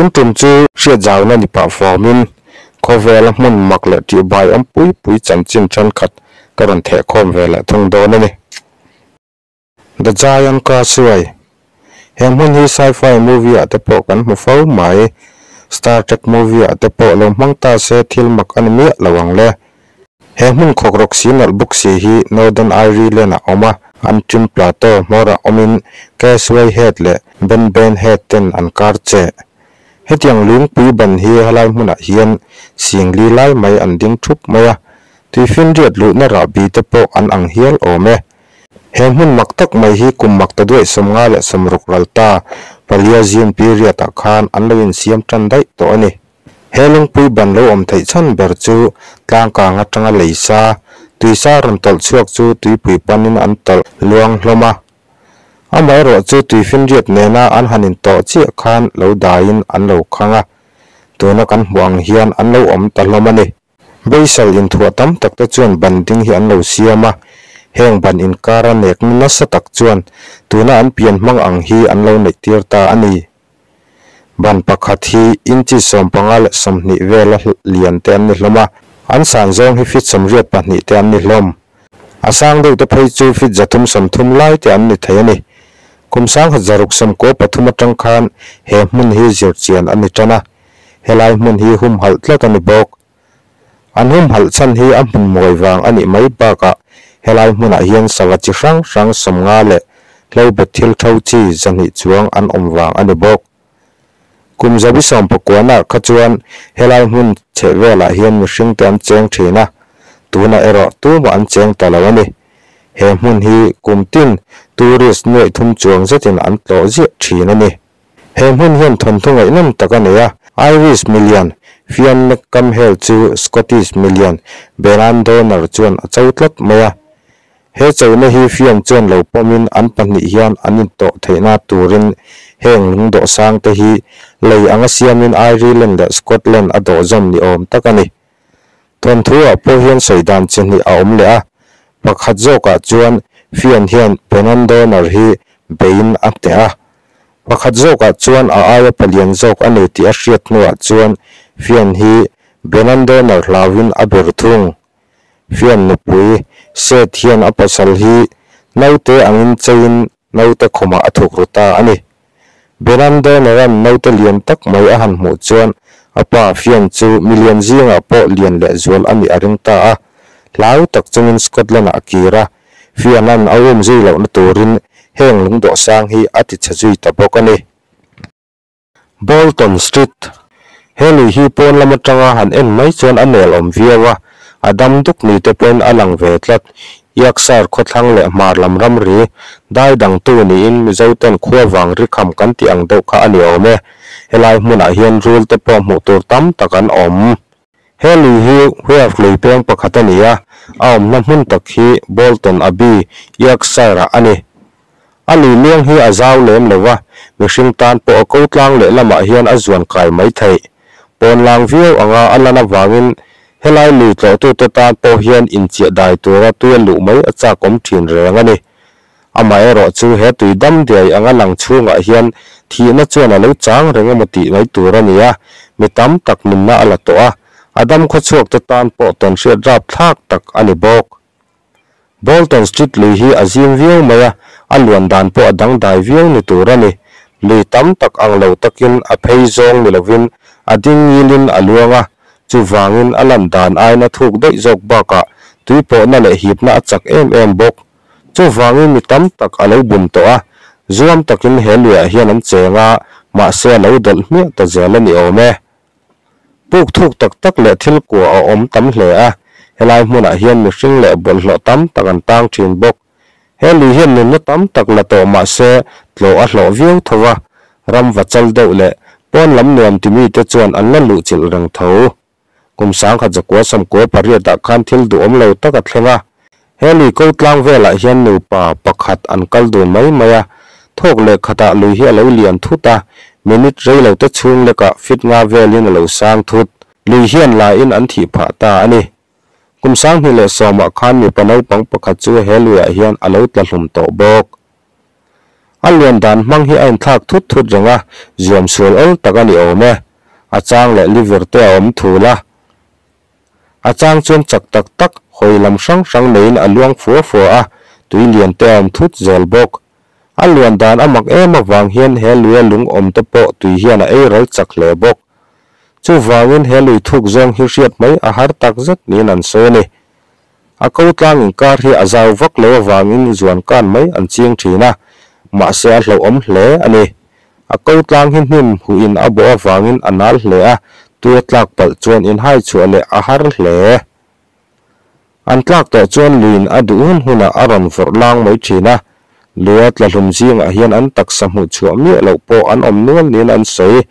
Tun tum chu hriat zauna ni pah fawmin khawvela hmun mak leh tihbai awm pui pui chanchin thenkhat ka rawn thehkhawm ve leh thung dawn a ni. The Giant Causeway He hmun hi sci-fi movie ah te pawh kan hmu fo mai. Star Trek movie ah te pawh lo hmang ta se thil mak a ni miah lo ang le. He hmun khawkrawk si nalh bawk si hi Northern Ireland ah awm a, Antrim Plateau hmawrah awmin Causeway Head leh Benbane Head ten an kar cheh. Hetiang lungpui ban hi helai hmunah hian singli lai mai an ding thup mai a, tuifinriat luhna rahbi te pawh an ang hial awm e. He hmun mak tak mai hi kum mak ta duaih 56 ral ta Paleogene period ah khan an lo insiam tan daih tawh a ni. He lungpui ban lo awm theih chhan ber chu tlangkang atanga lei sa, tuisa rawn tawlh chhuak chu tuipui panin an tawlh luang hlawm a. Amaherawh chu tuifinriat nena an han intawh chiah khan lo daiin an lo khang a, tuna kan hmuh ang hian an lo awm ta hlawm a ni. Beisal inthuah tam tak te chuan ban ding hi an lo siam a, heng ban inkara nekna nasa tak chuan tuna an pian hmang ang hi an lo neih tir ta a ni. Ban pakhat hi inchi 15 leh 20 vela lian te an ni hlawm a, an san zawng hi feet 82 te an ni hlawm. A sang deuh te phei chu feet 330 lai te an ni thei a ni. Kum 1693 atang khan he hmun hi zirchian a ni tan a, helai hmun hi humhalh tlat a ni bawk. An humhalh chhan hi a hmun mawi vang a nih mai bakah helai hmunah hian sava chi hrang hrang 50 leh hlobet thil tho chi 200 chuang an awm vang a ni bawk. Kum zabi 19 ah kha chuan helai hmun chhehvelah hian mihring te an cheng thin a, tuna erawh tumah an cheng ta lo a ni. He hmun hi kum tin tourist 300 chuang zetin an tlawh ziah thin a ni. He hmun hian thawnthu ngaihnawm tak a nei a, Irish milian Fionn McCumhaill chu Scottish milian Benandonner chuan a cho tlat mai a. He chona hi Fionn chuan lo pawmin an pahnih hian an intawh theihna turin heng lungdawh sang te hi lei anga siamin Ireland leh Scotland a dawh zawm ni awm tak a ni. Thawnthu ah pawh hian sawi dan chi hnih a awm leh a, pakhat zawkah chuan Fionn hian Benandonner hi beiin a hneh a, pakhat zawkah chuan a aia palian zawk a ni tih a hriat hnuah chuan Fionn hi Benandonner hlauin a ber thung. Fionn nupui Seth hian a pasal hi naute angin cheiin naute khumah a thuk ru ta a ni. Benandonner-a'n naute lian tak mai a han hmuh chuan a pa Fionn chu milian zingah pawh lian leh zual a nih a ring ta a. Hlau tak chungin Scotland-ah a kir a, Fionn-a'n a um zui lohna turin heng lungdawh sang hi a ti chhe zui ta bawk a ni. Bolton Street He lui hi pawn lam atanga han en mai chuan a nel awm viau a, a dam duk ni te pawhin a lang ve tlat. Yorkshire khawthlang leh hmar lam ramri dai dangtu niin Mizo ten khua vang ri kham kan tih ang deuh kha a ni awm e. Helai hmunah hian rul te pawh hmuh tur tam tak an awm. He lui hi Wharf lui peng pakhat a ni a, a awmna hmun tak hi Bolton Abbey, Yorkshire-ah a ni. A lui luang hi a zau lem lo a, mihring tan pawh a ko tlang leh lamah hian a zuan kai mai theih. Pawn lang viau anga a lan avangin helai lui tlawhtute tan pawh hian inchiah dai tura tui a luh mai a chakawm thin reng a ni. Amaherawh chu he tui dam diai anga lang chhungah hian thihna chuan a lo chang reng emaw tih mai tur a ni a, mi tam tak nunna a la tawh a, a dam khawchhuak te tan pawh tawnhriat rapthlak tak a ni bawk. Bolton Street lui hi a zim viau mai a, a luan dan pawh a dangdai viau ni tur a ni. Lui tam tak ang lo takin a phei zawng ni lovin a ding ngilin a luang a, chuvangin a lan dan aiin a thuk daih zawk bakah tui pawhna leh hipna a chak em em bawk. Chuvangin mi tam tak a lo bum tawh a, zuam takin he luiah hian an cheng a, mahse a lo dawlh hmiah ta zel a ni awm e. Puk thuk tak tak leh thil kua a awm tam hle a, helai hmunah hian mihring leh bawlhhlawh tam tak an tang thin bawk. He lui hian nunna tam tak la tawh mahse tlawh a hlawh viau tho a, ram va chal deuh leh pawn lam nuam ti mite chuan an la luhchilh reng tho. Kum 1998 ah khan thil duhawm lo tak a thleng a, he lui ko tlang velah hian nupa pakhat an kal dun mai mai a, thawk leh khatah lui hi a lo lian thut a, minute rei lo te chhung lekah feet nga velin a lo sang thut. Lui hian lain an thih phah ta a ni. Kum 2010 ah khan mipa naupang pakhat chu he luiah hian a lo tla hlum tawh bawk. A luan dan hmang hi a inthlak thut thut reng a, zuam sual awl tak a ni awm e. A chang leh liver te a awm thul a. A chang chuan chak tak tak hawi lam hrang hrang neiin a luang fua fua a, tui lian te a awm thut zel bawk. A luan dan a mak em avang hian he luia lung awm te pawh tui hian a ei ral chak hle bawk. Chuvangin he lui thuk zawng hi hriat mai a har tak zet niin an sawi a ni. A ko tlang inkar hi a zau vak lo avangin zuan kan mai an ching thin a, mahse a hlauhawm hle a ni. A ko tlang hi hnim huhin a bawh avangin a nal hle a, tui a tlak palh chuan inhai chhuah leh a har hle. An tlak tawh chuan luiin a duh hun hunah a rawn vawrh lang mai thin a, luia tla hlum zingah hian an taksa hmuh chhuah miah loh pawh an awm nual niin an sawi.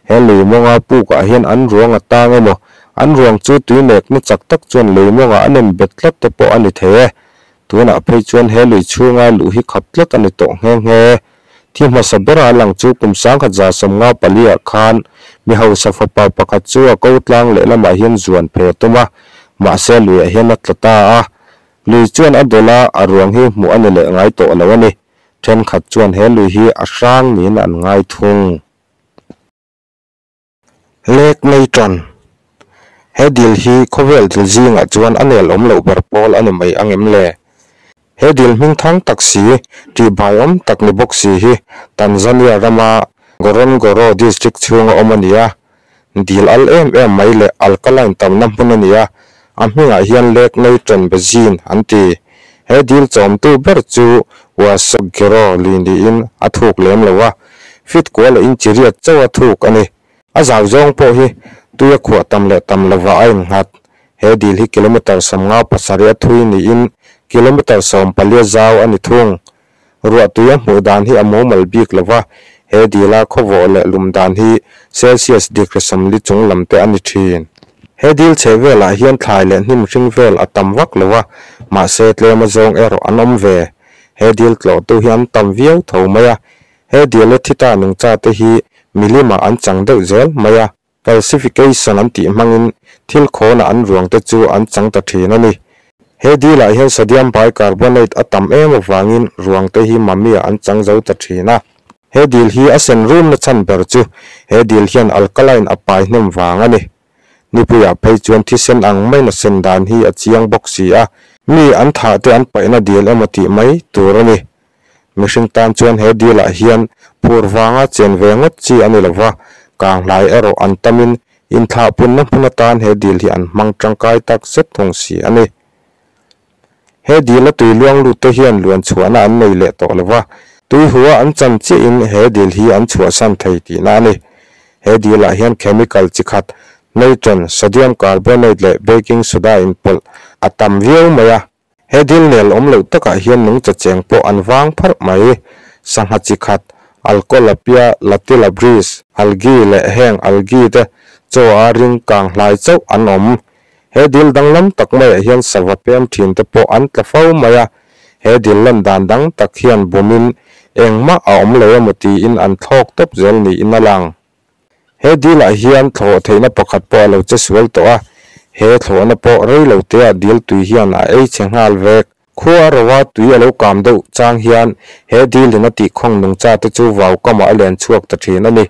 He lui mawnga pukah hian an ruang a tang emaw, an ruang chu tui nekna chak tak chuan lui mawngah a nem bet tlat te pawh a ni thei e. Tunah phei chuan he lui chhunga luh hi khap tlat a ni tawh nghe nghe. Thi hmasa bera a lang chu kum 1954 ah khan mi hausa fapa pakhat chu a ko tlang lehlamah hian zuan phei a tum a, mahse luiah hian a tla ta a. Lui chuan a dawlh a, a ruang hi hmuh a ni leh ngai tawh lo a ni. Thenkhat chuan he lui hi a hrang niin an ngai thung. Lake Natron, He dil hi khawvel dil zingah chuan a nel awm loh ber pawl a ni mai ang em le? He dil hming thang tak si, tihbaiawm tak ni bawk si hi Tanzania rama Ngorongoro District chhunga awm a ni a. Dil al em em mai leh alkaline tamna hmun a ni a, a hmingah hian Lake Natron Basin an ti. He dil chawmtu ber chu Wasogero lui niin a thuk lem lo a, feet kua leh inchi riat chauh a thuk a ni. A zau zawng pawh hi tui a khuah tam leh tam lovah a innghat. He dil hi kilometre 57 a thui niin kilometre 14 zau a ni thung. Ruah tui a hmuh dan hi a mumal bik lo va, he dila khawvawh leh lum dan hi Celsius degree 40 chung lam te a ni thin. He dil chhe velah hian thlai leh hnim hring vel a tam vak lo a, mahse tlem a zawng erawh an awm ve. He dil tlawhtu hi an tam viau tho mai a, he dil-a thi ta nungcha te hi milimah an chang deuh zel mai a. Calcification an tih hmangin thil khawnah an ruang te chu an chang ta thin a ni. He dil-ah hian sodium bicarbonate a tam em avangin ruang te hi mummy-ah an chang zo ta thin a. He dil hi a sen rumna chhan ber chu he dil hian alkaline a pai hnem vang a ni. Nipuiah phei chuan thisen ang maina sen dan hi a chiang bawk si a, mi an thah te an paihna dil emaw tih mai tur a ni. Mihring tan chuan he deal-ah hian phur vanga chen ve ngawt chi a ni lo va, kanghlai erawh an tamin inthlahpunna hmun atan he deal hi an hmang tangkai tak zet thung si a ni. He deal-a tui luang lut te hian luan chhuahna an nei leh tawh lo va, tui hua an chan chiahin he deal hi an chhuahsan thei tihna a ni. He deal-ah hian chemical chi khat, natron, sodium carbonate leh baking soda inpawlh a tam viau mai a. He dil nel awm loh takah hian nungcha cheng pawh an vang pharh mai. Sangha chi khat, Alcolapia latilabris, algae leh heng algae te chaw a ring kang hlai chauh an awm. He dil danglam tak maiah hian sava pem thin te pawh an tla fo mai a. He dil lan dan dang tak hian bumin engmah a awm lo emaw tiin an thlawk tawp zel niin a lang. He dil-ah hian thlawh theihna pakhat pawh a lo che sual tawh a, he thlawhna pawh rei lo teah dil tui hian a ei chhe nghal vek. Khua a ro a, tui a lo kam deuh chang hian he dilin a tihkhawng nungcha te chu vau kamah a len chhuak ta thin a ni.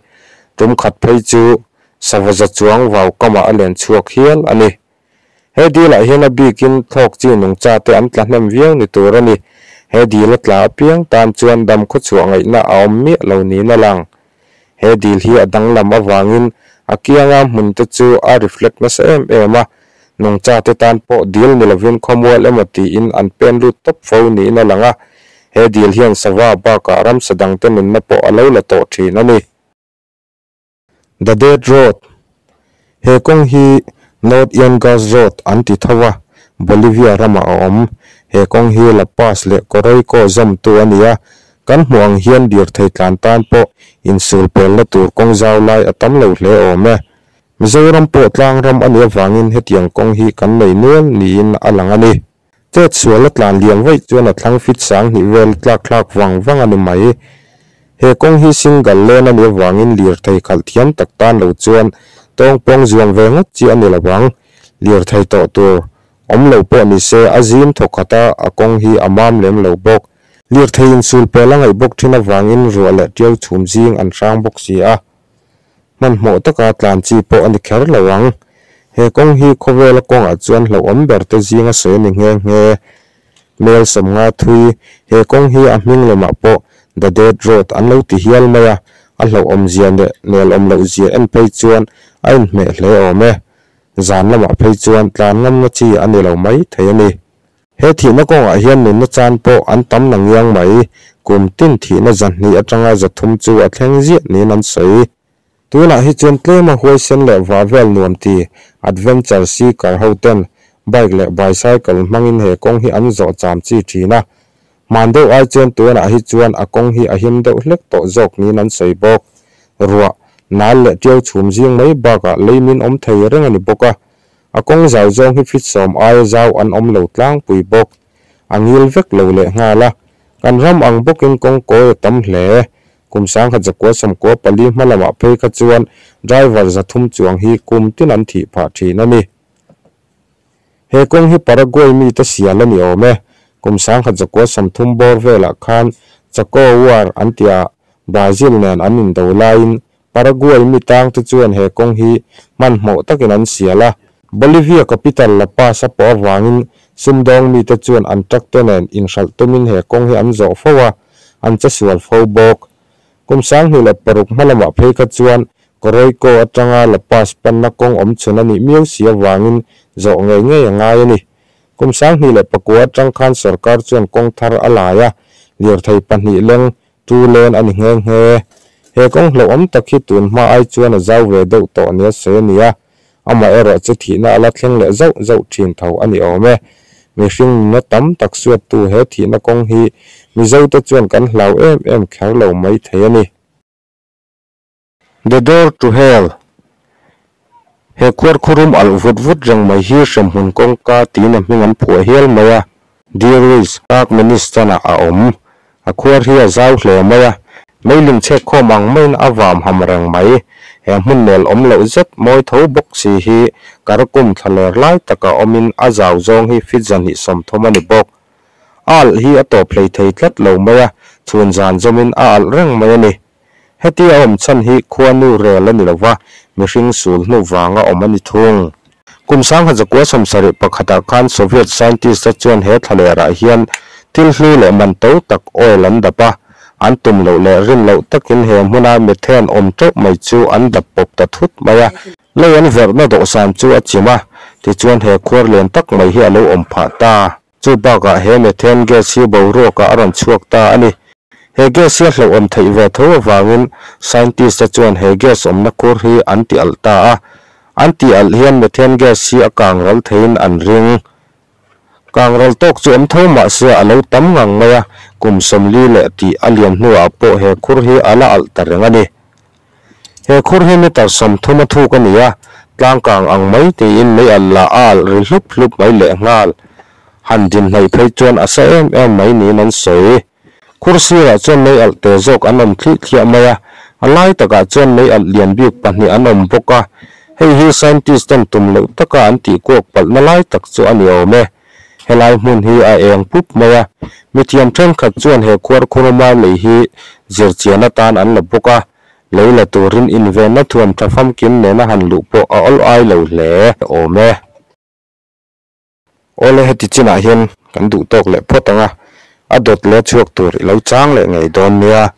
Tum khat phei chu sava za chuang vau kamah a len chhuak hial a ni. He dil-ah hian a bikin thlawk chi nungcha te an tla hnem viau ni tur a ni. He dil a tla apiang tan chuan dam khawchhuah ngaihna a awm miah lo niin a lang. He dil hi a danglam avangin a kianga hmun te chu a reflect nasa em em a, nungcha te tan pawh dil ni lovin khawmual emaw tiin an pen lut tawp fo niin a lang a, he dil hian sava bakah ramsa dangte nunna pawh a lo la tawh thin a ni. The Dead Road, He kawng hi North Yungas Road an ti tho a, Bolivia ramah a awm. He kawng hi La Paz leh Coroico zawmtu a ni a, kan hmuh ang hian lirthei tlan tan pawh insul pelna tur kawng zau lai a tam lo hle awm e. Mizoram pawh tlang ram a nih avangin hetiang kawng hi kan nei nual niin a lang a ni. Chet sual a tlan liam vaih chuan a thlang fit 2000 vel tlak thlak vang vang a ni mai. He kawng hi single lane a nih avangin lirthei khalh thiam tak tan lo chuan tawng pawng zuam ve ngawt chi a ni lo ang. Lirthei tawh tur awm lo pawh ni se a zim thawk khat a, a kawng hi a mam lem lo bawk. Lirthei insul pel a ngaih bawk thin avangin ruah leh tiau chhum zing an hrang bawk si a, hmanhmawh taka tlan chi pawh a ni kher lo ang. He kawng hi khawvela kawngah chuan hlauhawm ber te zinga sawi a ni nghe nghe. Mel sawmnga thui, he kawng hi a hming lamah pawh The Dead Road an lo ti hial mai a, a hlauhawm zia leh nelawm loh zia en phei chuan a inhmeh hle awm e. Zan lamah phei chuan tlan ngamna chi a ni lo mai thei a ni. He thihna kawngah hian nunna chan pawh an tam na ngiang mai, kum tin thihna zahnih atanga zathum chu a thleng ziah niin an sawi. Tunah hi chuan tlema huaisen leh vah vel nuam ti adventure seeker ho ten bike leh bicycle hmangin he kawng hi an zawh cham chi thin a. Hman deuh ai chuan tunah hi chuan a kawng hi a him deuh hlek tawh zawk niin an sawi bawk. Ruah, nal leh tiau chhum zing mai bakah lei min awm thei reng a ni bawk a. A kawng zau zawng hi fit sawm aia zau an awm lo tlangpui bawk. A ngil vek lo leh nghal a. Kan ram ang bawkin kawng kawi a tam hle. Kum sangkhat zakua sawmkua pali hma lamah phei kha chuan driver zathum chuang hi kum tin an thih phah thin a ni. He kawng hi Paraguay mite sial a ni awm e. Kum sangkhat zakua sawmthum bawr velah khan Chaco War an tihah Brazil nen an indo laiin Paraguay mi tangte chuan he kawng hi hmanhmawh takin an sial a. Bolivia capital La Paz a pawh avangin sumdawng mite chuan an truck te nen inhralh tumin he kawng hi an zawh fo a, an che sual fo bawk. Kum 2006 hma lamah phei kha chuan Coroico atanga La Paz panna kawng awm chhun a nih miau si avangin zawh ngei ngei a ngai a ni. Kum 2009 atang khan sorkar chuan kawng thar a lai a, lirthei pahnih leng Tu len a ni nghe nghe. He kawng hlauhawm tak hi tun hma ai chuan a zau ve deuh tawh nia sawi a ni a, amaherawh chu thihna a la thleng leh zauh zauh thin tho a ni awm e. Mihring nuna tam tak suattu he thihna kawng hi Mizote chuan kan hlau em em kher lo mai thei a ni. The Door to Hell, He khuarkhurum alh vut vut reng mai hi hremhmun kawngka tiin a hming an phuah hial mai a. Dirish, Turkmenistan-ah a awm. A khuar hi a zau hle mai a, meiling chhek khawm ang maiin a vam ham reng mai. He hmun nel awm loh zet mawi tho bawk si hi Karakum thlaler lai taka awmin a zau zawng hi feet 230 a ni bawk. A alh hi a tawp hlei thei tlat lo mai a, chhun zan zawmin a alh reng mai a ni. Heti a awm chhan hi khuanu rel a ni lo va, mihring sul hnu vanga awm a ni thung. Kum 1971ah khan Soviet scientist-te chuan he thlalerah hian thil hlu leh man to tak oil an dap a, an tum loh leh rin loh takin he hmuna methane awm teuh mai chu an dap pawp ta thut mai a. Lei an verhna dawhsan chu a chim a, tichuan he khuar lian tak mai hi a lo awm phah ta. Chu bakah he methane gas hi boruakah a rawn chhuak ta a ni. He gas hi a hlauhawm theih ve tho avangin scientist te chuan he gas awmna khur hi an ti alh ta a. An ti alh hian methane gas hi a kang ral theiin an ring. Kang ral tawk chu awm tho mah se a lo tam ngang mai a, kum 40 leh tih a lian hnuah pawh he khur hi a la alh ta reng a ni. He khur hi meter 30 a thuk a ni a, tlangkang ang mai tiin mei alh lah a alh ri hlup hlup mai lehnghal. Han din hnaih phei chuan a sa em em mai niin an sawi. Khur sirah chuan mei alh te zawk an awm thlih thliah mai a, a lai takah chuan mei alh lian bik pahnih an awm bawk a, hei hi scientist ten tum loh taka an tih kuak palhna lai tak chu a ni awm e. Helai hmun hi a eng pup mai a, mithiam thenkhat chuan he khuarkhuruma lei hi zirchian atan an la bawk a, lei la turin invenna thuam tha famkim nena han luh pawh a awl ai lo hle awm e. Awle heti chinah hian kan duh tawk leh phawt ang a, a dawt leh chhuak tur i lo chang leh ngei dawn nia.